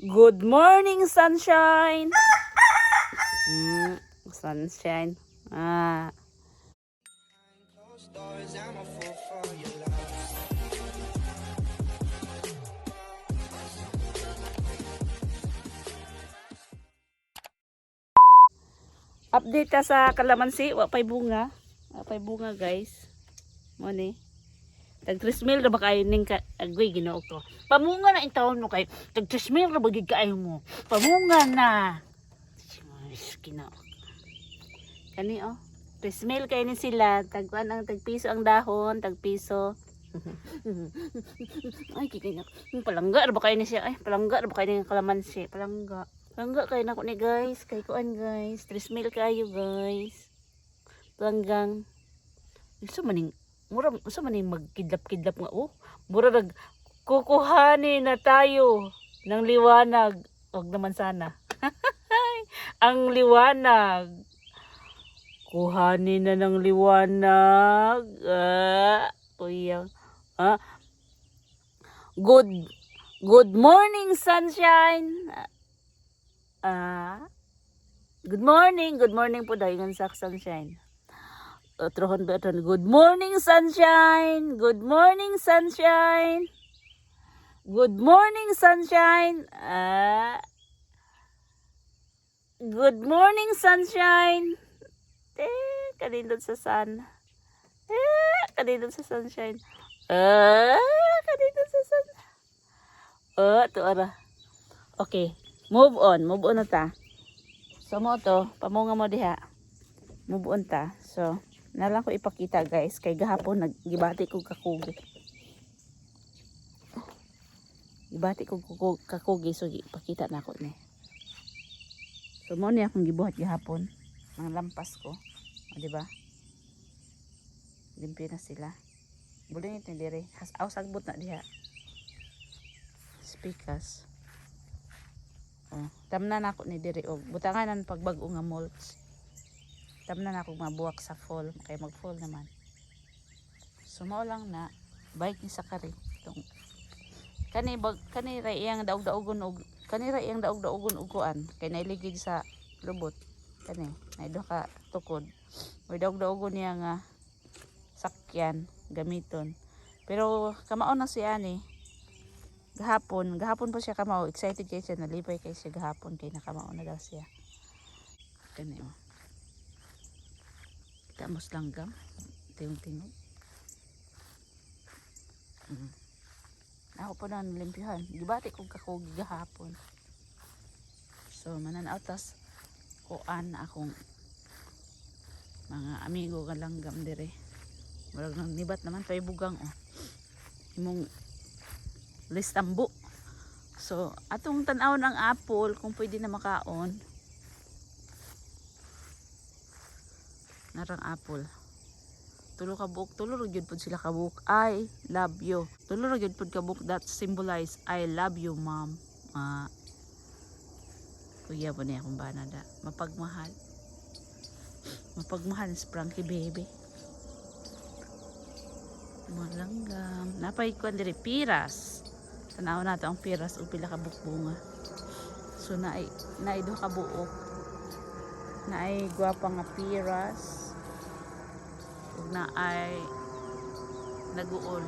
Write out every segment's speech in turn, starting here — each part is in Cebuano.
Good morning, sunshine. Sunshine. Ah. Closed doors, I'm a fool for your love. Update ta sa kalamansi, wa pay bunga. Wa pay bunga, guys. Mo ni. Tag 3 mil ra ba kayo ning ka agoy, Ginoo ko. Pamunga na intawon mo kay tag 3 mil ra ba gid kaayo mo. Pamunga na. Diyos, Ginoo. Kani oh. 3 mil kay ni sila, tag kuan ang tag piso ang dahon, tag piso. Ay, kikina. Palangga ra ba kayo ni siya? Ay, palangga ra ba kayo ni kalamansi? Palangga. Palangga kayo na ko ni, guys. Kay kuan, guys. 3 mil kayo, guys. Palanggang. Unsa maning mura, unsa maning magkidlap-kidlap nga oh. Mura nag kukuhanin na tayo ng liwanag. Wag naman sana. Ang liwanag. Kuhanin na ng liwanag. Ah, kuya. Ah. Good morning, sunshine. Ah. Good morning po daw ingon sa sunshine. Otrohon ba otrohon? Good morning, sunshine. Good morning, sunshine. Good morning, sunshine. Ah. Good morning, sunshine. Eh, kanindot sa sun. Eh, kanindot sa sunshine. Ah, kanindot sa sun. Oh, to ara. Okay, move on. Move on na ta. So mo to, pamunga mo diha. Move on ta. So, nalang ko ipakita, guys, kay gahapon naggibati ko kakugi. Gibati ko kakugi, so ipakita na ako ni. So mo ni akong gibuhat gahapon. Mga lampas ko. O, di ba? Limpyo na sila. Buling ito dire. Has aw sagbot na diha. Speakers. Oh, tamna na ako ni diri og butangan ang pagbag-o nga mulch. Tamna na ako mabuwak sa fall kay mag-fall naman. So mao lang na bike ni sa kari tong kani bag kani ra iyang daog-daogon og kani ra iyang daog-daogon og kuan kay nailigid sa lubot kani nay duha ka tukod, may daog-daogon niya nga sakyan gamiton, pero kamao na siya ani gahapon. Gahapon pa siya kamao. Excited kay siya, nalipay kay siya gahapon kay nakamao na daw siya. Kani oh, kita mo langgam tingog tingog. Ako po na nalimpyuhan. Gibati kong kakugi gahapon. So, mananaw tas kuan akong mga amigo nga langgam dire. Murag nang nibat naman tayo bugang oh. Imong listambo. So, atong tan-awon ang apple kung pwede na makaon. Narang apple. Tulo ka buok, tulo ra gyud pud sila ka buok. I love you. Tulo ra gyud pud ka buok that symbolize "I love you, Mom." Ah. Kuya po niya akong bana da. Mapagmahal. Mapagmahal si Frankie baby. Malanggam. Napay kuan diri piras. Tanaw nato ang piras ug pila ka bunga. So naay naay duha ka buok. Naay gwapa nga piras. Ug naay naguol.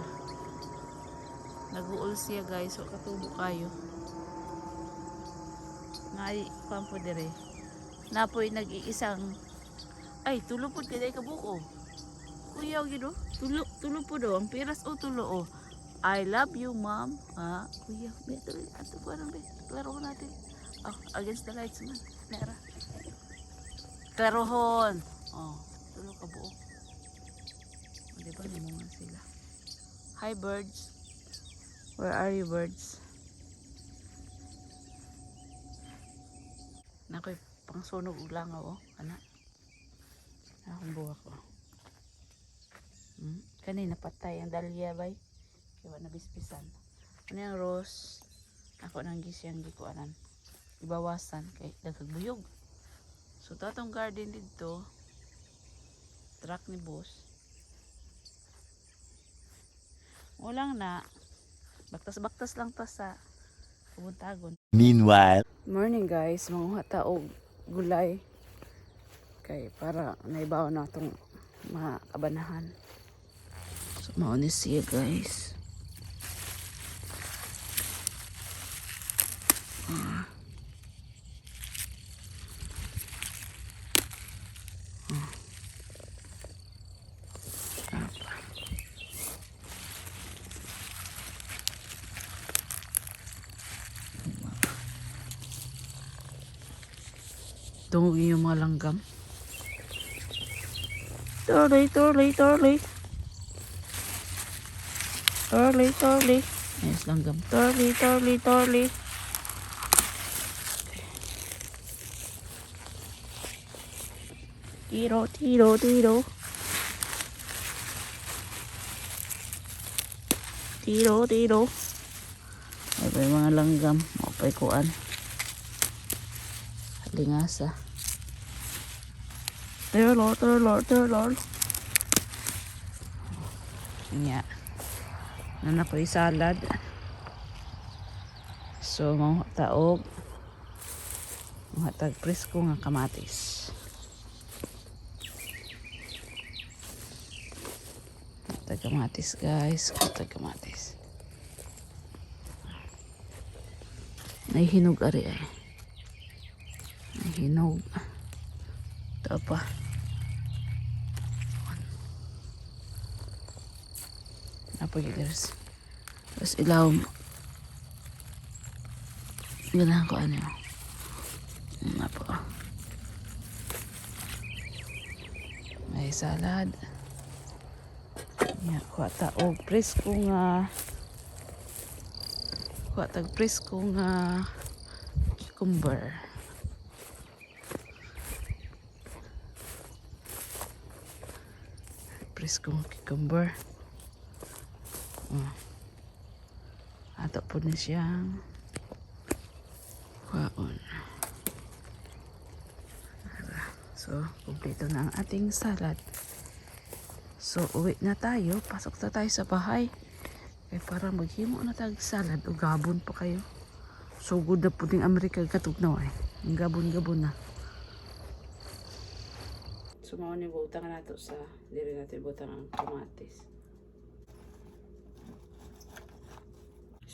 Naguol siya, guys. So katubo kayo. Naay kuan po dire. Napoy nag-iisang, ay, tulo pod kay ka buko. Kuya gid oh. Tulo tulo po daw ang piras oh, tulo oh. "I love you, Mom." Ah, kuya, be tulo ato ko be. Klaro natin. Oh, against the lights man. Nera. Klarohon. Oh, tulo ka buok. O, di ba namunga sila? Hi, birds. Where are you, birds? Nakoy pangsunog og langaw oh. Ana. Akong buwak oh. Kani napatay ang dahlia bay. Kaya wa nabisbisan. Ano yung rose? Ako nang gisiyang gikuanan. Ibawasan kay daghang buyog. So tatong garden dito, truck ni boss. Walang na. Baktas-baktas lang ta sa kabuntagon. Meanwhile. Morning, guys, manguha ta og gulay. Kay para naibaw na atong mga kabanahan. So mao ni siya, guys. Ah. Ah. Ah. Dungog yung mga langgam. Turley, turley, turley. Turley, turley. Yes, langgam. Turley, turley, turley. Tiro, tiro, tiro. Tiro, tiro. Ay, pa yung mga langgam. Mapay kuan. Lingasa. Turlor, turlor, turlor. Nya. Nana ko yung salad. So, mga taog. Mga tag presko nga kamatis. Tag kamatis, guys. Tag kamatis. Nahihinog ari ay. Nahihinog. Ito pa. Napagigers. Tapos ilaw. Ganahan ko ano yun. Napo. May salad. Ya, kuha ta og presko nga kuha tag presko nga cucumber. Presko nga cucumber. Oh. Ato po na siyang kuhaon. So, kumpleto na ang ating salad. So, uwi na tayo. Pasok na tayo sa bahay. Kay para maghimo na tag salad o gabon pa kayo. So, good na po ding Amerika katugnaw ay. Ang gabon-gabon na. So, mao ni butang nato sa diri natin butang ang kamatis.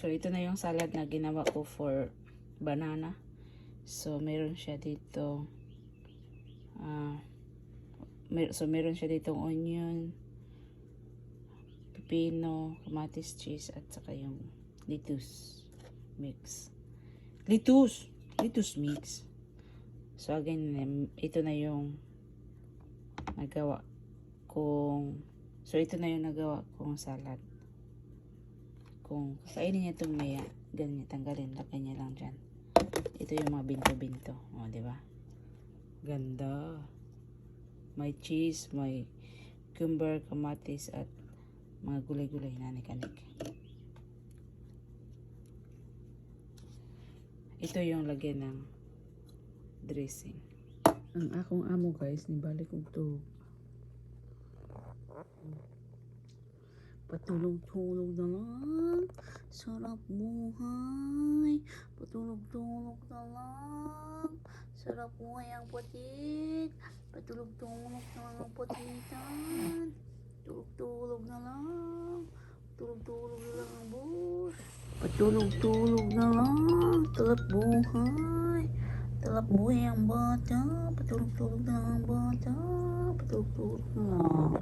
So, ito na yung salad na ginawa ko for banana. So, meron siya dito. So, meron siya ditong onion, pipino, kamatis, cheese, at saka yung lettuce mix. Lettuce! Lettuce mix. So, again, ito na yung nagawa kong so, ito na yung nagawa kong salad. Kung kakainin niya itong maya, ganyan, tanggalin, lagay niya lang dyan. Ito yung mga binto-binto. O, di ba? Ganda. May cheese, may cucumber, kamatis, at mga gulay-gulay na kanik. Ito yung lagyan ng dressing. Ang akong amo, guys, nibalik og to. Patulog-tulog na lang. Sarap buhay. Patulog-tulog na lang. Sarap buhay ang putit. Patulog-tulog na lang ang putitan. Tulog-tulog na lang. Tulog-tulog na lang ang bus. Patulog-tulog na lang. Sarap buhay. Sarap buhay ang bata. Patulog-tulog na lang ang bata. Patulog-tulog na lang.